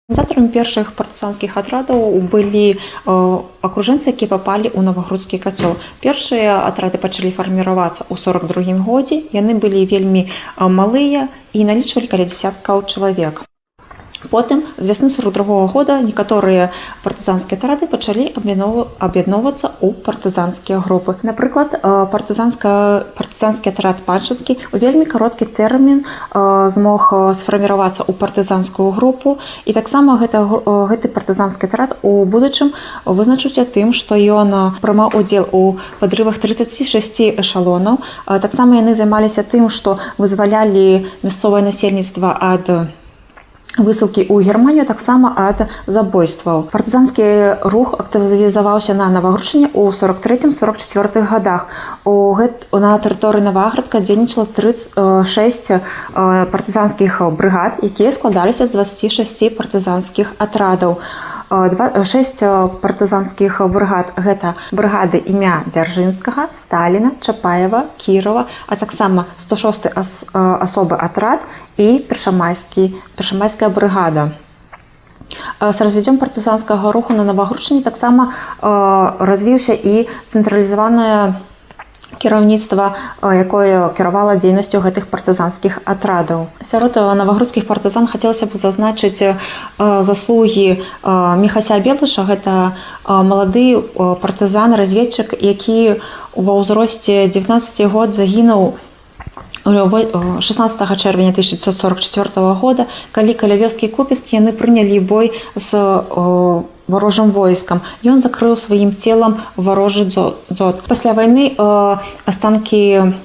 Арганізатарамі першых партызанскіх атрадаў былі акружэнцы, якія папалі ў навагрудскі кацёл. Першыя атрады пачалі фарміравацца ў 42 годзе. Яны былі вельмі малыя і налічвалі каля дзясяткаў чалавек. Потым з вясны 42 года некаторыя партызанскія атрады пачалі аб'ядноўвацца ў партызанскія групы. Напрыклад, партызанскі атрад Панчанкі ў вельмі кароткі тэрмін змог сфарміравацца ў партызанскую групу, і таксама гэты партызанскі атрад у будучым вызначыўся тым, што ён прымаў удзел у падрывах 36 эшалонаў. Таксама яны займаліся тым, што вызвалялі мясцовае насельніцтва ад высылкі ў Германію, таксама ад забойстваў. Партызанскі рух актывізаваўся на Навагрудчыне ў 43-44 годах. На тэрыторыі Наваградка дзейнічала 36 партызанскіх брыгад, якія складаліся з 26 партызанскіх атрадаў. 6 партызанскіх брыгад — гэта брыгады імя Дзяржынскага, Сталіна, Чапаева, Кірова, а таксама 106 асобы атрад і першамайская брыгада. З развіццём партызанскага руху на Навагрудчыне таксама развіўся і цэнтралізаванае кіраўніцтва, якое кіравала дзейнасцю гэтых партызанскіх атрадаў. Сярод навагрудскіх партызан хацелася б зазначыць заслугі Міхася Белуша. Гэта малады партызан, разведчык, які ва ўзросце 19 год загінуў 16 чэрвеня 1944 года, калі каля вёскі Купіскі яны прынялі бой з варожым войскам. Ён закрыў сваім целам варожы дзот. Пасля вайны астанкі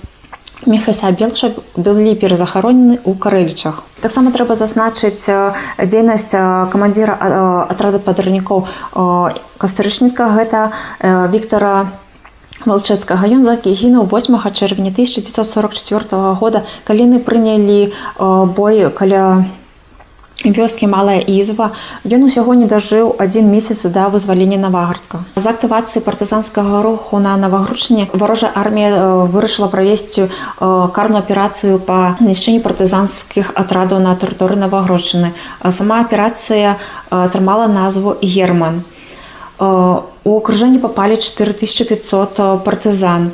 Міхася Белуша былі перазахаронены ў Карэлічах. Таксама трэба зазначыць дзейнасць камандзіра атрада падрыўнікоў кастрычніцкага, гэта Віктора Валчэцкага. Ён загінуў 8 чэрвеня 1944 года, калі яны прынялі бой каля вёскі Малая Ізва. Ён усяго не дажыў адзін месяц да вызвалення Наваградка. З актывацыі партызанскага руху на Навагрудчыне варожая армія вырашыла правесці карную аперацыю па знішчэнню партызанскіх атрадаў на тэрыторыі Навагрудчыны. Сама аперацыя атрымала назву «Герман». У акружэнне папалі 4500 партызан.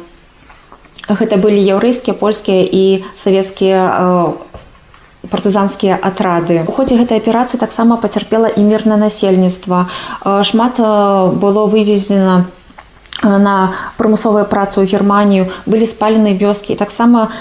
Гэта былі яўрэйскія, польскія і савецкія партызанскія атрады. У ходзе гэтай аперацыі таксама пацярпела і мірнае насельніцтва. Шмат было вывезена на прымусовыя працы ў Германію, былі спалены вёскі, і таксама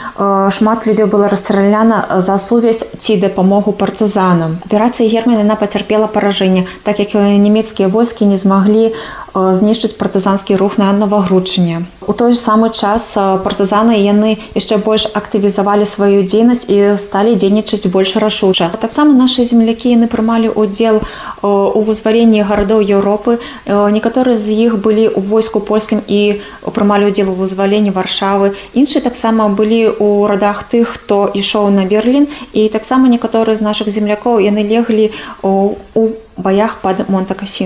шмат людзей было расстраляна за сувязь ці дапамогу партызанам. Аперацыя «Герман», яна пацярпела паражэнне, так як нямецкія войскі не змаглі знішчыць партызанскі рух на Навагрудчыне. У той ж самы час партызаны, яны яшчэ больш актывізавалі сваю дзейнасць і сталі дзейнічаць больш рашуча. Таксама нашы землякі, яны прымалі ўдзел у вызваленні гарадоў Еўропы. Некаторыя з іх былі ў войску польскім і прымалі ўдзел у вызваленні Варшавы. Іншыя таксама былі ў радах тых, хто ішоў на Берлін, і таксама некаторыя з нашых землякоў, яны леглі у баях пад Монта-Касіна.